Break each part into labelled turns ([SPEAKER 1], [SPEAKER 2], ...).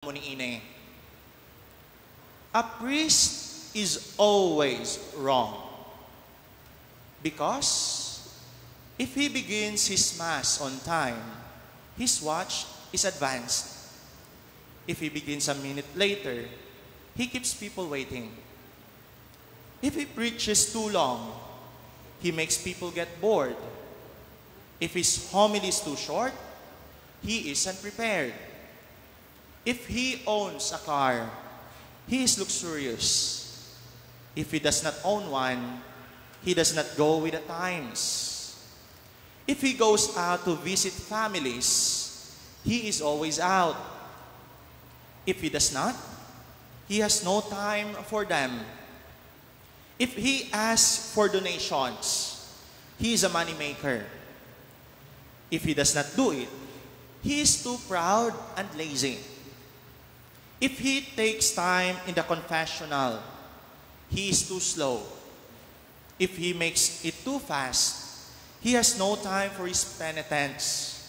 [SPEAKER 1] Mo niini. A priest is always wrong. Because if he begins his Mass on time, his watch is advanced. If he begins a minute later, he keeps people waiting. If he preaches too long, he makes people get bored. If his homily is too short, he is unprepared. If he owns a car, he is luxurious. If he does not own one, he does not go with the times. If he goes out to visit families, he is always out. If he does not, he has no time for them. If he asks for donations, he is a money maker. If he does not do it, he is too proud and lazy. If he takes time in the confessional, he is too slow. If he makes it too fast, he has no time for his penitents.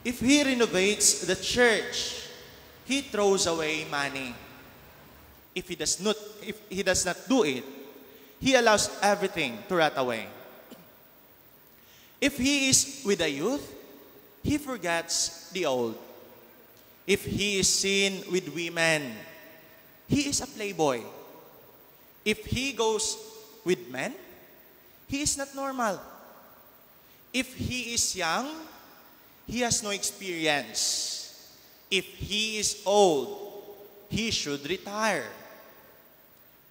[SPEAKER 1] If he renovates the church, he throws away money. If he does not do it, he allows everything to rot away. If he is with the youth, he forgets the old. If he is seen with women, he is a playboy. If he goes with men, he is not normal. If he is young, he has no experience. If he is old, he should retire.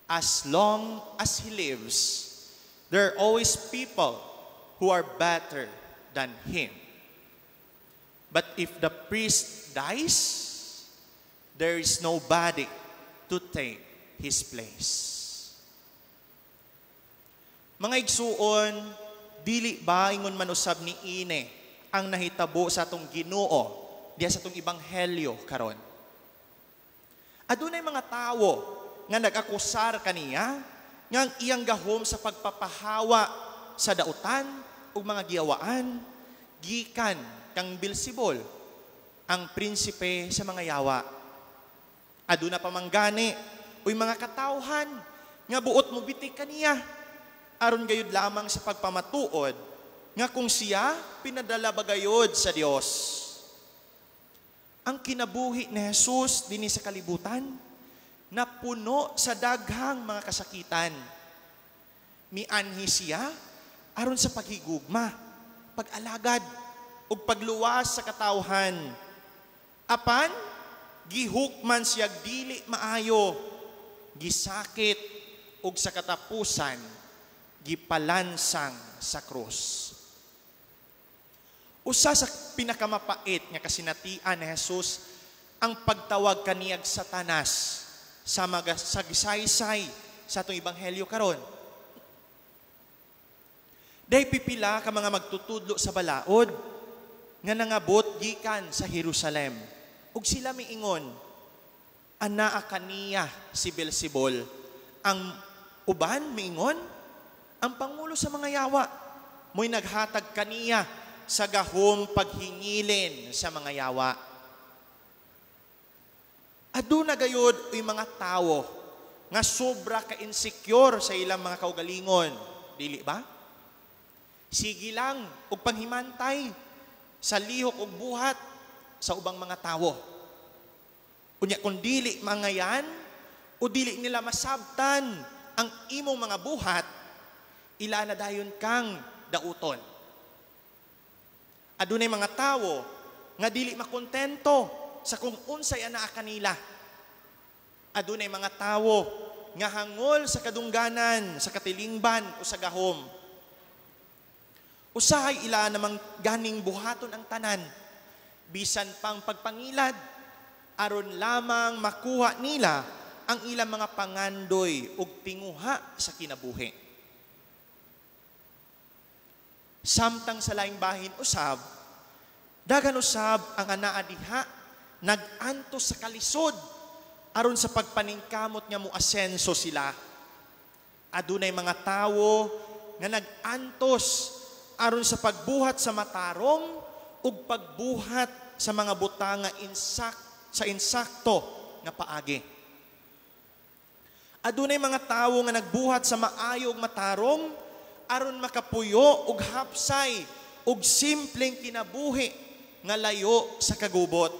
[SPEAKER 1] As long as he lives, there are always people who are better than him. But if the priest dies, there is nobody to take his place. Mga igsuon, dili ba ingon man usab niini ang nahitabo sa atong Ginoo diha sa atong ebanghelyo karon? Adunay mga tawo nga nag-akusar kaniya nga ang iyang gahom sa pagpapahawa sa dautan ug mga giyawaan gikan kang Beelzebul, ang prinsipe sa mga yawa. Aduna pa man gani uy mga katawhan nga buot mo bitik kaniya aron gayud lamang sa pagpamatuod nga kung siya pinadala ba gayud sa Dios. Ang kinabuhi ni Jesus dinhi sa kalibutan napuno sa daghang mga kasakitan. Mianhi siya aron sa paghigugma, pag-alagad ug pagluwas sa katawhan. Apan gihukman siya dili maayo, gisakit ug sa katapusan gipalansang sa krus. Usa sa pinakamapait nga kasinatian ni Jesus ang pagtawag kaniyag Satanas sa mga sagisaysay sa atong ebanghelyo karon. Dahil pipila ka mga magtutudlo sa balaod nga nangabot gikan sa Jerusalem. Ug sila miingon, "Anaa kaniya si Beelzebul." Ang uban miingon, "Ang pangulo sa mga yawa mo'y naghatag kaniya sa gahom paghingilin sa mga yawa." Aduna gayud uy mga tawo nga sobra ka insecure sa ilang mga kaugalingon, dili ba? Sige lang og panghimantay sa lihok ug buhat sa ubang mga tawo. Unya kung dili mga yan o dili nila masabtan ang imong mga buhat, ila na dayon kang dauton. Adunay mga tawo nga dili makontento sa kung unsay anaa kanila. Adunay mga tawo nga hangol sa kadungganan, sa katilingban o sa gahom. Usahay ila namang ganing buhaton ang tanan, bisan pang pagpangilad, aron lamang makuha nila ang ilang mga pangandoy ug tinguha sa kinabuhi. Samtang sa laing bahin usab, daghan usab ang anaa diha nag-antos sa kalisod aron sa pagpaningkamot nga moasenso sila. Adunay mga tawo nga nag-antos aron sa pagbuhat sa matarong ug pagbuhat sa mga butang nga sa insakto nga paagi. Adunay mga tawo nga nagbuhat sa maayo ug matarong aron makapuyo og hapsay ug simpleng kinabuhi nga layo sa kagubot.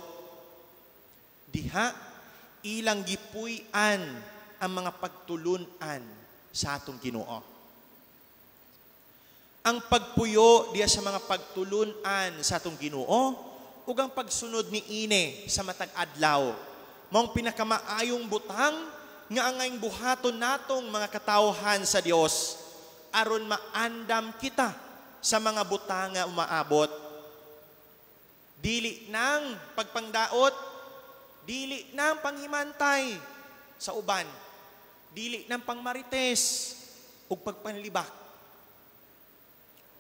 [SPEAKER 1] Diha ilang gipuy-an ang mga pagtulun-an sa atong Ginoo. Ang pagpuyo diha sa mga pagtulun-an sa atong Ginoo ug ang pagsunod niini sa matag adlaw maong pinakamaayong butang nga angayng buhaton natong mga katawhan sa Dios aron maandam kita sa mga butang nga umaabot. Dili nang pagpangdaot, dili nang panghimantay sa uban, dili nang pangmarites ug pagpanlibak.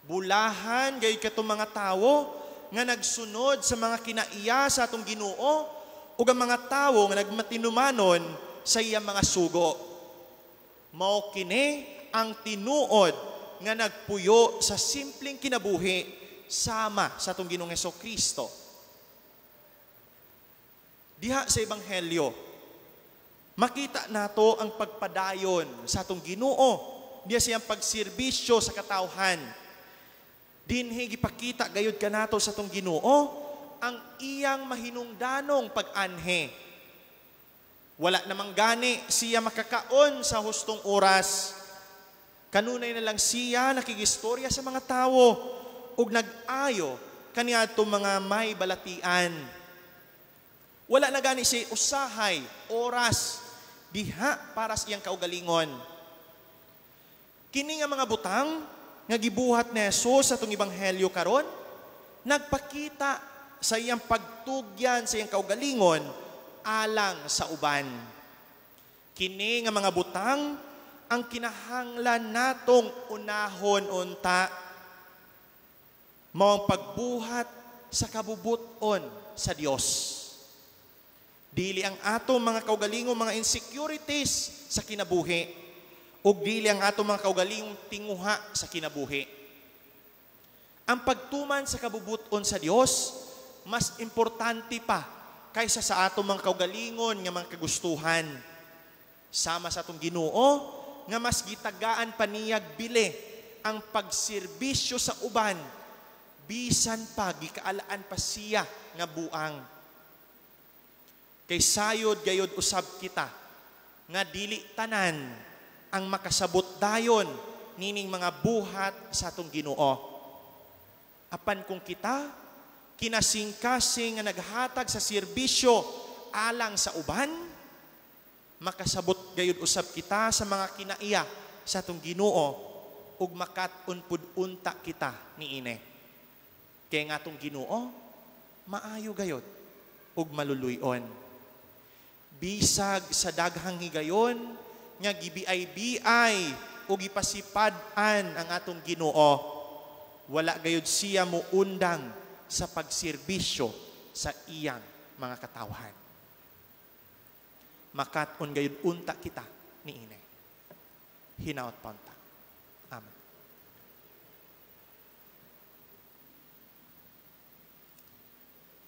[SPEAKER 1] Bulahan gayud katong mga tawo nga nagsunod sa mga kinaiya sa atong Ginoo ug ang mga tawo nga nagmatinumanon sa iyang mga sugo. Mao kini ang tinuod nga nagpuyo sa simpleng kinabuhi sama sa atong Ginoong Kristo. Diha sa Ebanghelyo, makita nato ang pagpadayon sa atong Ginoo diha sa iyang pagserbisyo sa katawhan. Dinhi gipakita gayud kanato sa atong Ginoo ang iyang mahinungdanong pag-anhe. Wala namang gani siya makakaon sa hustong oras. Kanunay na lang siya nakigistorya sa mga tawo ug nag-ayo kaniadtong mga may balatian. Wala na gani siya usahay oras diha para sa iyang kaugalingon. Kini nga mga butang nga gibuhat ni Jesus sa atong ebanghelyo karon nagpakita sa iyang pagtugyan sa iyang kaugalingon alang sa uban. Kini nga mga butang ang kinahanglan natong unahon unta, mao ang pagbuhat sa kabubuton sa Dios. Dili ang atong mga kaugalingong mga insecurities sa kinabuhi ug dili ang atong mga kaugalingong tinguha sa kinabuhi. Ang pagtuman sa kabubuton sa Dios mas importante pa kaysa sa atong mga kaugalingon nga mga kagustuhan. Sama sa atong Ginoo nga mas gitagaan pa niyag bili ang pagserbisyo sa uban bisan pa gikaalaan pa siya nga buang. Kay sayod gayod usab kita nga dili tanan ang makasabot dayon nining mga buhat sa atong Ginoo. Apan kung kita kinasingkasing nga naghatag sa serbisyo alang sa uban, makasabot gayud usab kita sa mga kinaiya sa atong Ginoo ug makat-on pud unta kita niini. Kay nga atong Ginoo maayo gayod ug maluluy-on. Bisag sa daghang higayon nga gibiay-biay ug gipasipad-an ang atong Ginoo, wala gayud siya muundang sa pagserbisyo sa iyang mga katawhan. Makat-on gayud unta kita niini. Hinaot pa unta. Amen.